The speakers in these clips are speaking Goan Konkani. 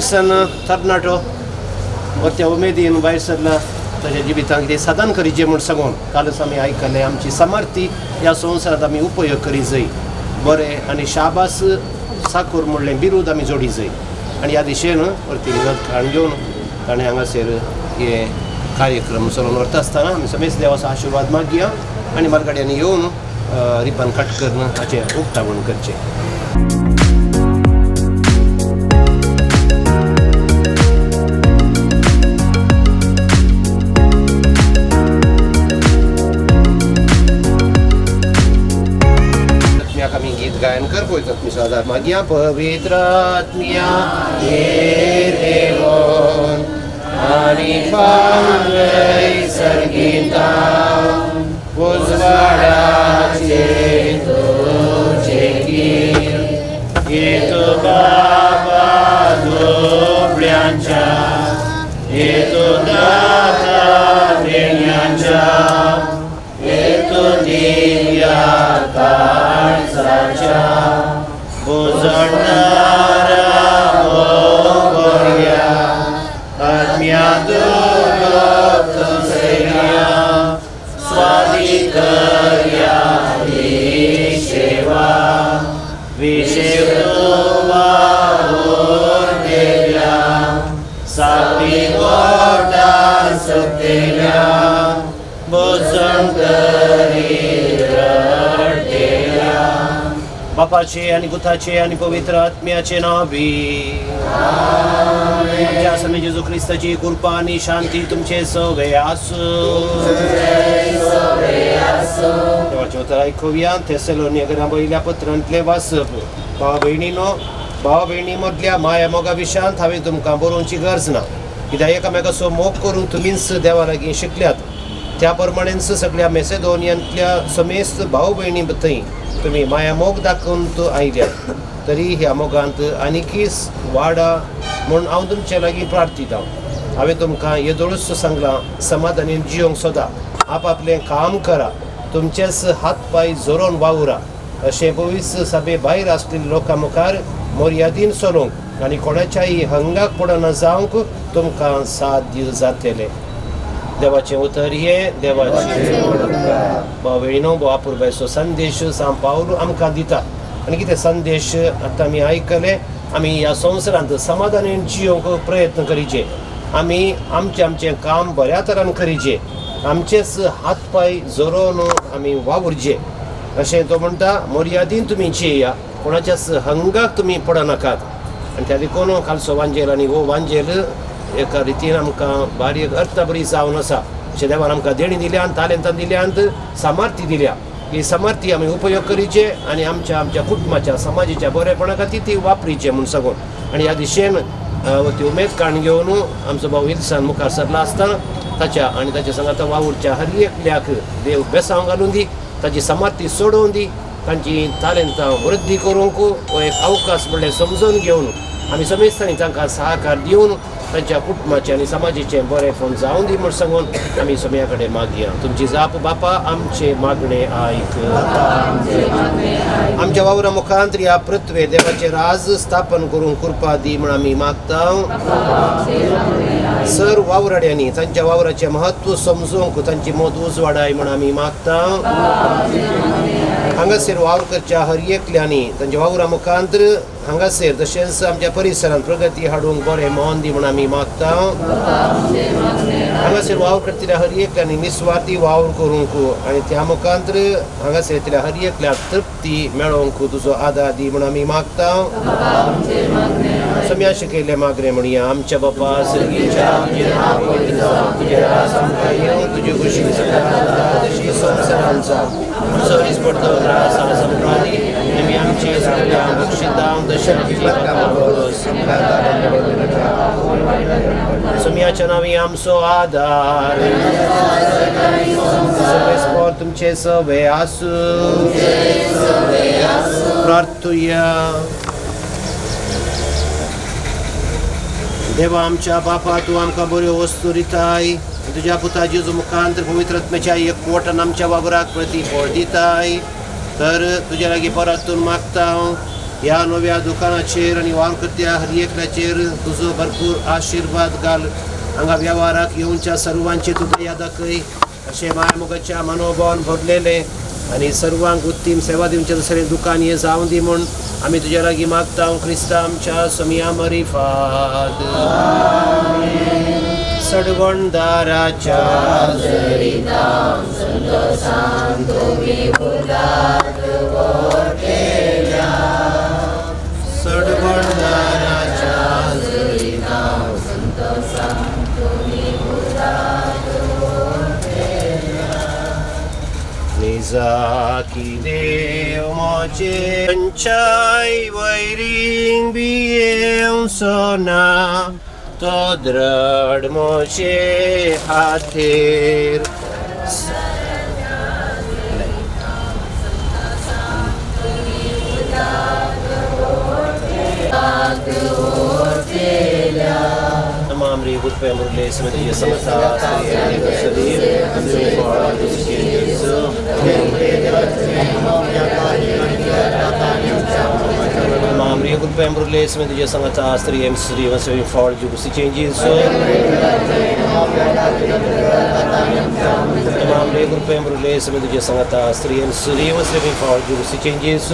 विल्सन तरणाटो त्या उमेदीन भायर सरला ताच्या जिवितांत कितें साधन करीचें म्हूण सांगून कालच आमी आयकलें. आमची सामर्थी ह्या संवसारांत आमी उपयोग करी जाय बरें आनी शाबास साकूर म्हणलें बिरूद आमी जोडी जाय आनी ह्या दिशेन वरती मदत खाण घेवन ताणें हांगासर हे कार्यक्रम चलोवन व्हरता आसतना आमी समेस्त देवाचो आशिर्वाद मागया आनी म्हालगड्यांनी येवन रिबन कट करून हाचें उक्तावण करचें. आत्म्याक आमी गीत गायन करपय आत्मीचो आदार मागया. पवित्र आत्म्या हे देवोन आनी पांगय सर्गिता उजवाडाचे तुजे गीत येतो बाबा दुबळ्यांच्या येतो दाता देण्यांच्या येतो दिव्या काळजाच्या बुजणारा बऱ्या आत्म्या दुर्गत सेव्या स्वादी करया ही सेवा विशेव सापी गोटा सतेल्या बोजण करी रडतेल्या. बापाचे आनी पुताचे आनी पवित्र आत्म्याचे नांव बी. आमच्या स्वामी जेजू क्रिस्ताची कृपा आनी शांती तुमचे सगळे आसूं. देवाचें उतर आयकुया. थेसलोनिकरां पयल्या पत्रांतलें वाचप. भावा भयणीनो, भावा भयणी मदल्या माया मोगा विशयांत हांवें तुमकां बरोवची गरज ना, कित्याक एकामेकाचो मोग करूंक तुमीच देवा लागीं शिकल्यात. त्या प्रमाणेच सगळ्या मेसेदोनियांतल्या समेस्त भाव भयणी थंय तुमी माया मोग दाखोवन आयल्यात. तरी ह्या मोगांत आनीकीच वाडा म्हूण हांव तुमचे लागीं प्रार्थितां. हांवें तुमकां येदोळूच सांगलां, समाधानीन जियोंक सोदा, आपआपलें काम करा, तुमचेच हात पांय जोरोन वावुरा. अशें पवित्र सभे भायर आसलेल्या लोकां मुखार मर्यादीन चलोवंक आनी कोणाच्याय हंगाक पडना जावंक तुमकां साध्य जातलें. देवाचें उतर हें देवाचें. भाव भयणीनो, भाव अपुरबायचो संदेश सांत पावल आमकां दिता आनी कितें संदेश आतां आमी आयकले. आमी ह्या संवसारांत समाधानीन जियोंक प्रयत्न करीचे, आमी आमचें आमचें काम बऱ्या तरान करीचे, आमचेच हात पांय जोरोवन आमी वावुरचे अशें तो म्हणटा. मर्यादीन तुमी जिया, कोणाच्याच हंगाक तुमी पडनाकात. आनी त्या देखून कालचो वांजेल आनी हो वांजेल एका रितीन आमकां बारीक अर्थ बरी जावन आसा. अशें देवान आमकां देणी दिल्यान, तालेंतां दिल्यांत, सामर्थ्य दिल्या. ही सामर्थ्य आमी उपयोग करीचे आनी आमच्या आमच्या कुटुंबाच्या समाजाच्या बरेपणा खातीर ती वापरीचे म्हूण सांगून आनी ह्या दिशेन ती उमेद काण घेवन आमचो भाव विल्सन मुखार सरला आसतना ताच्या आनी ताच्या सांगाता वावुरच्या हर एकल्याक देव बेसांव घालून दी, ताची सामर्थ्य सोडोवन दी, तांची तालेंतां वृद्धी करूंक हो एक अवकाश म्हणल्यार समजून घेवन आमी समेस्तांनी तांकां सहकार दिवन तांच्या कुटुंबाचें आनी समाजाचें बरेंपण जावं दी म्हूण सांगून आमी समया कडेन मागया. तुमची जाप बापा आमचे मागणे आयक. आमच्या वावरा मुखांत ह्या पृथ्वे देवाचें राज स्थापन करूंक कृपा दी म्हूण आमी मागता. सर वावराड्यांनी तांच्या वावराचें म्हत्व समजूंक तांची मत उजवाडाय म्हूण आमी मागता. हांगासर वावर करच्या हर एकल्यांनी तांच्या वावरा मुखांत हांगासर तशेंच आमच्या परिसरांत प्रगती हाडूंक बरें मन दी म्हूण आमी मागता. हांगासर वावर करतल्या हर एकल्यांनी निस्वार्थी वावर करूंक आनी त्या मुखांत हांगासर येतल्या हर एकल्याक तृप्ती मेळोवंक तुजो आदार दी म्हूण आमी मागता. सम्या शिकयल्लें मागणें म्हणया. आमच्या बापा सर्गीच्या, तुजें नांव पवित्र जावं, तुजें राज आमकां येवं, तुजी खुशी तशी संवसारांत जावं. आमचो दिसपडतो त्रास आज आमकां दी आमी आमचे सगळ्या बक्षितां तशें आमची पापां. सम्याच्या नांवी आमचो आदार. सगळे तुमचे सवे आसूं. प्रार्थुया. देवा आमच्या बापा, तूं आमकां बऱ्यो वस्तू दिताय. तुज्या पुता जेजू मुखांत पवित्र आत्म्याच्या एकवटान आमच्या वावराक प्रतिफळ दिताय. तर तुज्या लागीं परतून मागता हांव, ह्या नव्या दुकानाचेर आनी वावर करत्या हर एकल्याचेर तुजो भरपूर आशिर्वाद घाल. हांगा वेव्हाराक येवच्या सर्वांची तूं दया दाखय. अशें मायामोगाच्या मनोभावान भरलेलें आनी सर्वांक उत्तीम सेवा दिवचें दुसरें दुकान हें जावं दी म्हूण आमी तुज्या लागीं मागता. क्रिस्ता आमच्या समिया मरिफाद सडवणदाराच्या सडवणदाराच्या निजाकी देव मोचे पंचाय वैरिंग बियेवचो ना तो द्रड मोचे हाथेर. Mamri Gutpe Murle Smriti Samata Mamri Gutpe Murle Smriti Samata Sri M Sri 174 Jugusi changes. Mamri Gutpe Murle Smriti Samata Sri M Sri 174 Jugusi changes.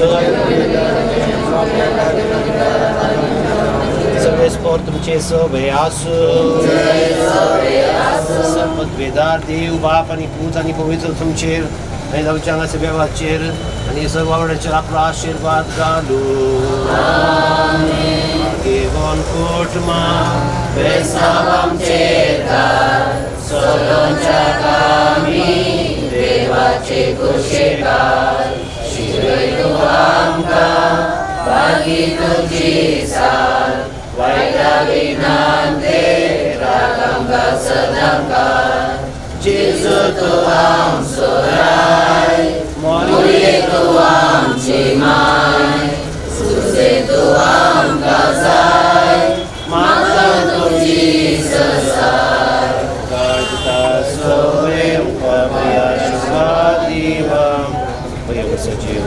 सर्वेस्पोर तुमचे सवे आसू. सर्वद्वेदार देव बाप आणि पूत आणि पवित्र तुमचेर आनी जावच्या हांगासर देवाचेर आनी सर्व वावड्याचेर आपलो आशिर्वाद घालू. देवन कोटमा बेसांव आमचेर सगळ्यांच्या कामी देवाचे कुशेकार शिकय तूं आमकां बागी तुजी साथ वायटा विघ्नान ते राख आमकां सदांकाळ. जेजू तूं आमचो राय, मोरये तूं आमची माय, सुसे तूं आमकां जाय, मागता तुजी ससाय. काळता सवे आशिर्वाद दिवा सजीव.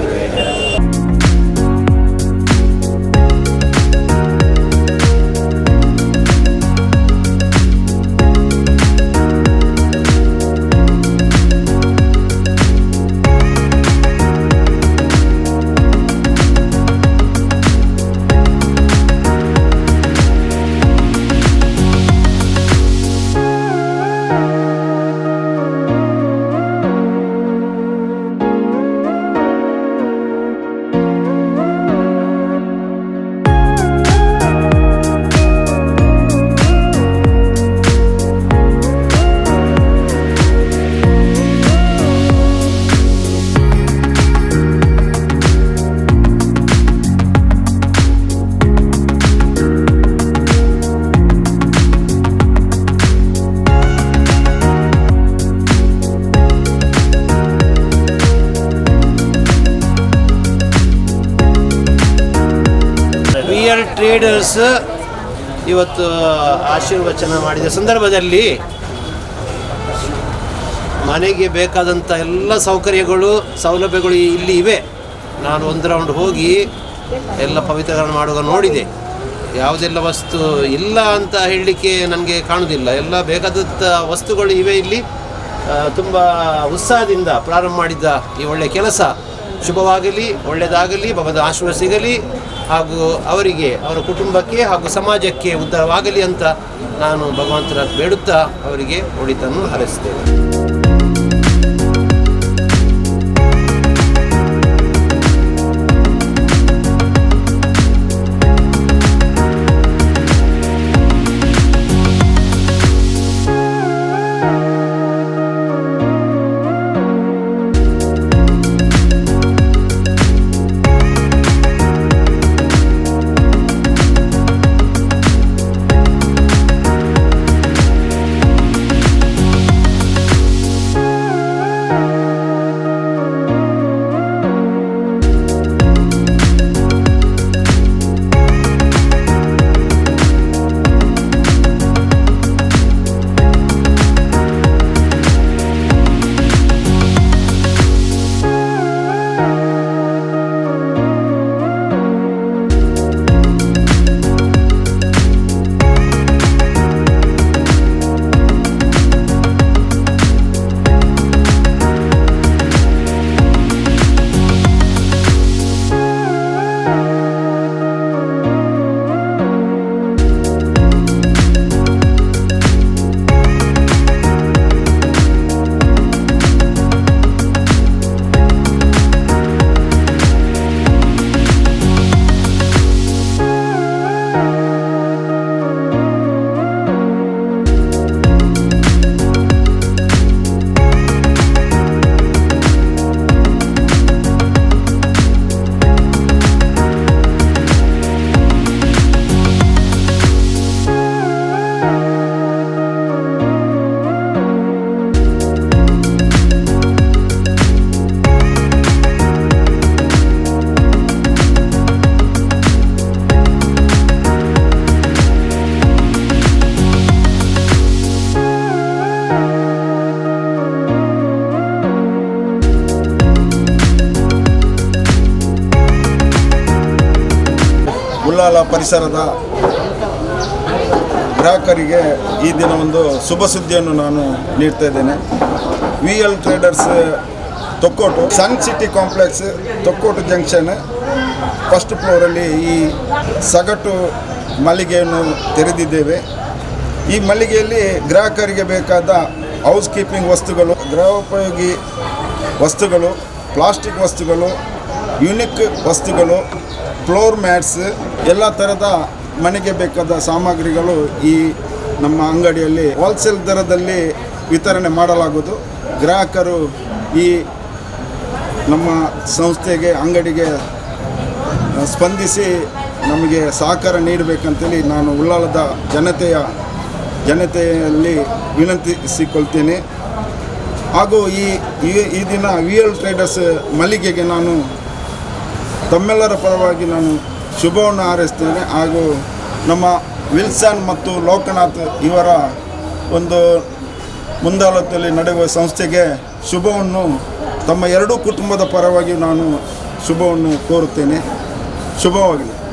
ಟ್ರೇಡರ್ಸ್ ಇವತ್ತು ಆಶೀರ್ವಚನ ಮಾಡಿದ ಸಂದರ್ಭದಲ್ಲಿ ಮನೆಗೆ ಬೇಕಾದಂಥ ಎಲ್ಲ ಸೌಕರ್ಯಗಳು ಸೌಲಭ್ಯಗಳು ಇಲ್ಲಿ ಇವೆ. ನಾನು ಒಂದು ರೌಂಡ್ ಹೋಗಿ ಎಲ್ಲ ಪವಿತ್ರೀಕರಣ ಮಾಡುವಾಗ ನೋಡಿದೆ. ಯಾವುದೆಲ್ಲ ವಸ್ತು ಇಲ್ಲ ಅಂತ ಹೇಳಲಿಕ್ಕೆ ನನಗೆ ಕಾಣುವುದಿಲ್ಲ. ಎಲ್ಲ ಬೇಕಾದಂಥ ವಸ್ತುಗಳು ಇವೆ ಇಲ್ಲಿ. ತುಂಬ ಉತ್ಸಾಹದಿಂದ ಪ್ರಾರಂಭ ಮಾಡಿದ್ದ ಈ ಒಳ್ಳೆಯ ಕೆಲಸ ಶುಭವಾಗಲಿ, ಒಳ್ಳೆಯದಾಗಲಿ, ಭಗವಂತ ಆಶೀರ್ವಾದ ಸಿಗಲಿ ಹಾಗೂ ಅವರಿಗೆ, ಅವರ ಕುಟುಂಬಕ್ಕೆ ಹಾಗೂ ಸಮಾಜಕ್ಕೆ ಉದ್ಧಾರವಾಗಲಿ ಅಂತ ನಾನು ಭಗವಂತನ ಬೇಡುತ್ತಾ ಅವರಿಗೆ ಒಳಿತನ್ನು ಹಾರೈಸುತ್ತೇನೆ. ಉಳ್ಳಾಲ ಪರಿಸರದ ಗ್ರಾಹಕರಿಗೆ ಈ ದಿನ ಒಂದು ಶುಭ ಸುದ್ದಿಯನ್ನು ನಾನು ನೀಡ್ತಾ ಇದ್ದೇನೆ. VL traders Thokkottu, sun city complex, Thokkottu junction, first ಫ್ಲೋರಲ್ಲಿ ಈ ಸಗಟು ಮಳಿಗೆಯನ್ನು ತೆರೆದಿದ್ದೇವೆ. ಈ ಮಳಿಗೆಯಲ್ಲಿ ಗ್ರಾಹಕರಿಗೆ ಬೇಕಾದ ಹೌಸ್ ಕೀಪಿಂಗ್ ವಸ್ತುಗಳು, ಗೃಹೋಪಯೋಗಿ ವಸ್ತುಗಳು, ಪ್ಲಾಸ್ಟಿಕ್ ವಸ್ತುಗಳು, ಯೂನಿಕ್ ವಸ್ತುಗಳು, ಫ್ಲೋರ್ ಮ್ಯಾಟ್ಸ್, ಎಲ್ಲ ಥರದ ಮನೆಗೆ ಬೇಕಾದ ಸಾಮಗ್ರಿಗಳು ಈ ನಮ್ಮ ಅಂಗಡಿಯಲ್ಲಿ ಹೋಲ್ಸೇಲ್ ದರದಲ್ಲಿ ವಿತರಣೆ ಮಾಡಲಾಗುವುದು. ಗ್ರಾಹಕರು ಈ ನಮ್ಮ ಸಂಸ್ಥೆಗೆ, ಅಂಗಡಿಗೆ ಸ್ಪಂದಿಸಿ ನಮಗೆ ಸಹಕಾರ ನೀಡಬೇಕಂತೇಳಿ ನಾನು ಉಳ್ಳಾಲದ ಜನತೆಯಲ್ಲಿ ವಿನಂತಿಸಿಕೊಳ್ತೇನೆ. ಹಾಗೂ ಈ ಈ- ಈ ದಿನ ವಿಎಲ್ ಟ್ರೇಡರ್ಸ್ ಮಳಿಗೆಗೆ ನಾನು ತಮ್ಮೆಲ್ಲರ ಪರವಾಗಿ ನಾನು ಶುಭವನ್ನು ಹಾರೈಸ್ತೇನೆ. ಹಾಗೂ ನಮ್ಮ ವಿಲ್ಸನ್ ಮತ್ತು ಲೋಕನಾಥ್ ಇವರ ಒಂದು ಮುಂದಾಳತ್ವದಲ್ಲಿ ನಡೆಯುವ ಸಂಸ್ಥೆಗೆ ಶುಭವನ್ನು, ತಮ್ಮ ಎರಡೂ ಕುಟುಂಬದ ಪರವಾಗಿ ನಾನು ಶುಭವನ್ನು ಕೋರುತ್ತೇನೆ. ಶುಭವಾಗಲಿ.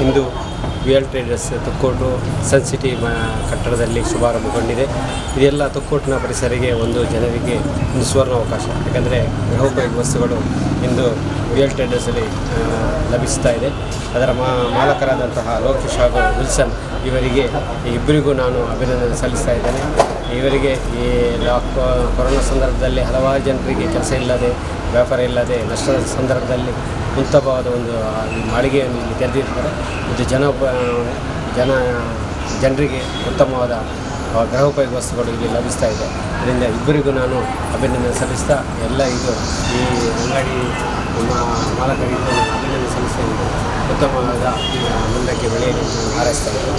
ಇಂದು ವಿಎಲ್ ಟ್ರೇಡರ್ಸ್ ತೊಕ್ಕೋಟು ಸನ್ ಸಿಟಿ ಕಟ್ಟಡದಲ್ಲಿ ಶುಭಾರಂಭಗೊಂಡಿದೆ. ಇದೆಲ್ಲ ತೊಕ್ಕೋಟಿನ ಪರಿಸರಿಗೆ ಒಂದು ಜನರಿಗೆ ಒಂದು ಸುವರ್ಣ ಅವಕಾಶ. ಯಾಕೆಂದರೆ ಗೃಹೋಪಯೋಗಿ ವಸ್ತುಗಳು ಇಂದು ವಿಎಲ್ ಟ್ರೇಡರ್ಸಲ್ಲಿ ಲಭಿಸ್ತಾ ಇದೆ. ಅದರ ಮಾಲಕರಾದಂತಹ ಲೋಕೇಶ್ ಹಾಗೂ ವಿಲ್ಸನ್ ಇವರಿಗೆ, ಇಬ್ಬರಿಗೂ ನಾನು ಅಭಿನಂದನೆ ಸಲ್ಲಿಸ್ತಾ ಇದ್ದೇನೆ. ಇವರಿಗೆ ಈ ಕೊರೋನಾ ಸಂದರ್ಭದಲ್ಲಿ ಹಲವಾರು ಜನರಿಗೆ ಕೆಲಸ ಇಲ್ಲದೆ, ವ್ಯಾಪಾರ ಇಲ್ಲದೆ, ನಷ್ಟದ ಸಂದರ್ಭದಲ್ಲಿ ಉತ್ತಮವಾದ ಒಂದು ಈ ಮಳಿಗೆಯನ್ನು ಇಲ್ಲಿ ತೆರೆದಿರ್ತಾರೆ. ಇದು ಜನ ಜನ ಜನರಿಗೆ ಉತ್ತಮವಾದ ಗೃಹೋಪಯೋಗಿ ವಸ್ತುಗಳು ಇಲ್ಲಿ ಲಭಿಸ್ತಾ ಇದೆ. ಇದರಿಂದ ಇಬ್ಬರಿಗೂ ನಾನು ಅಭಿನಂದನೆ ಸಲ್ಲಿಸ್ತಾ, ಎಲ್ಲ ಇದು ಈ ಅಂಗಡಿ ನಮ್ಮ ಮಾಲಕರಿಗೆ ನಾನು ಅಭಿನಂದನೆ ಸಲ್ಲಿಸ್ತಾ ಇದ್ದು, ಉತ್ತಮವಾದ ಮುಂದಕ್ಕೆ ಬೆಳೆಯಲಿ ಅಂತ ನಾನು ಹಾರೈಸ್ತಾ ಇದ್ದೇನೆ.